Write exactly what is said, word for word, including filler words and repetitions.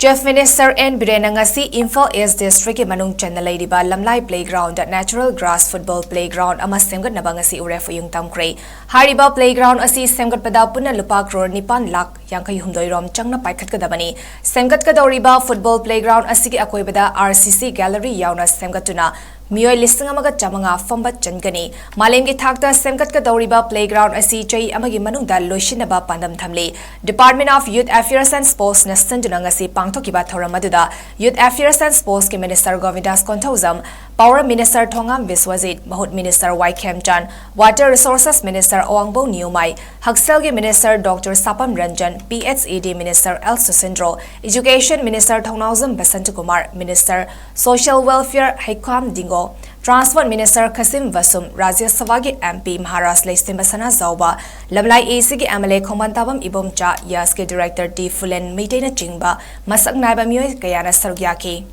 Chief Minister N Birenna ꯉꯁꯤ Imphal East Districtꯀꯤ ꯃꯅꯨꯡ ꯆꯟꯅ ꯂꯩꯔꯤꯕ ꯂꯝꯂꯥꯏ Playgroundꯗ natural grass football playground ꯑꯃ ꯁꯦꯝꯒꯠꯅꯕ ꯉꯁꯤ ꯎꯔꯦꯞ ꯎꯌꯨꯡ ꯇꯝꯈ꯭ꯔꯦ꯫ ꯍꯥꯏꯔꯤꯕ playground ꯑꯁꯤ ꯁꯦꯝꯒꯠꯄꯗ ꯄꯨꯟꯅ ꯂꯨꯄꯥ ꯀ꯭ꯔꯣꯔ ꯅꯤꯄꯥꯟ ꯂꯥꯈ ꯌꯥꯡꯈꯩ ꯍꯨꯝꯗꯣꯏ ꯔꯣꯝ ꯆꯪꯅ ꯄꯥꯏꯈꯠꯀꯗꯕꯅꯤ꯫ ꯁꯦꯝꯒꯠꯀꯗꯧꯔꯤꯕ football playground ꯑꯁꯤꯒꯤ ꯑꯀꯣꯏꯕꯗ R C C gallery ꯌꯥꯎꯅ ꯁꯦꯝꯒꯠꯇꯨꯅ ꯃꯤꯑꯣꯏ ꯂꯤꯁꯤꯡ ꯑꯃꯒ ꯆꯥꯃꯉꯥ ꯐꯝꯕ ꯆꯟꯒꯅꯤ꯫ ꯃꯥꯂꯦꯝꯒꯤ ꯊꯥꯛꯇ ꯁꯦꯝꯒꯠꯀꯗꯧꯔꯤꯕ playground ꯑꯁꯤ ꯆꯍꯤ ꯑꯃꯒꯤ ꯃꯅꯨꯡꯗ ꯂꯣꯏꯁꯤꯟꯅꯕ ꯄꯥꯟꯗꯝ ꯊꯝꯂꯤ꯫ Department of Youth Affairs and Sportsꯅ ꯁꯤꯟꯗꯨꯅ ꯉꯁꯤ ꯄꯥꯡꯊꯣꯛꯈꯤꯕ ꯊꯧꯔꯝ ꯑꯗꯨꯗ Youth Affairs and Sportsꯀꯤ Minister ꯒꯣꯕꯤꯟꯗꯥꯁ Konthoujam, Power Minister ꯊꯣꯉꯥꯝ ꯕꯤꯁ꯭ꯋꯖꯤꯠ, ꯃꯍꯨꯠ Minister ꯋꯥꯏ ꯈꯦꯝꯆꯥꯟ, Water Resources Minister ꯑꯋꯥꯡꯕꯧ ꯅꯤꯌꯨꯃꯥꯏ, ꯍꯛꯁꯦꯜꯒꯤ Minister Doctor Sapam Ranjan, P H E D Minister L Susindro, Education Minister Thounaojam Basantakumar, Minister Social Welfare Heikham Dingo, Transport Minister Khashim Vashum, Rajya ꯁꯚꯥꯒꯤ M P Maharaja Leishemba Sanajaoba, Lamlai A Cꯒꯤ M L A Khongbantabam Ibomcha, ꯌꯥꯁꯀꯤ Director T Phulen ꯃꯩꯇꯩꯅꯆꯤꯡꯕ ꯃꯁꯛ ꯅꯥꯏꯕ ꯃꯤꯑꯣꯏ ꯀꯌꯥꯅ ꯁꯔꯨꯛ ꯌꯥꯈꯤ꯫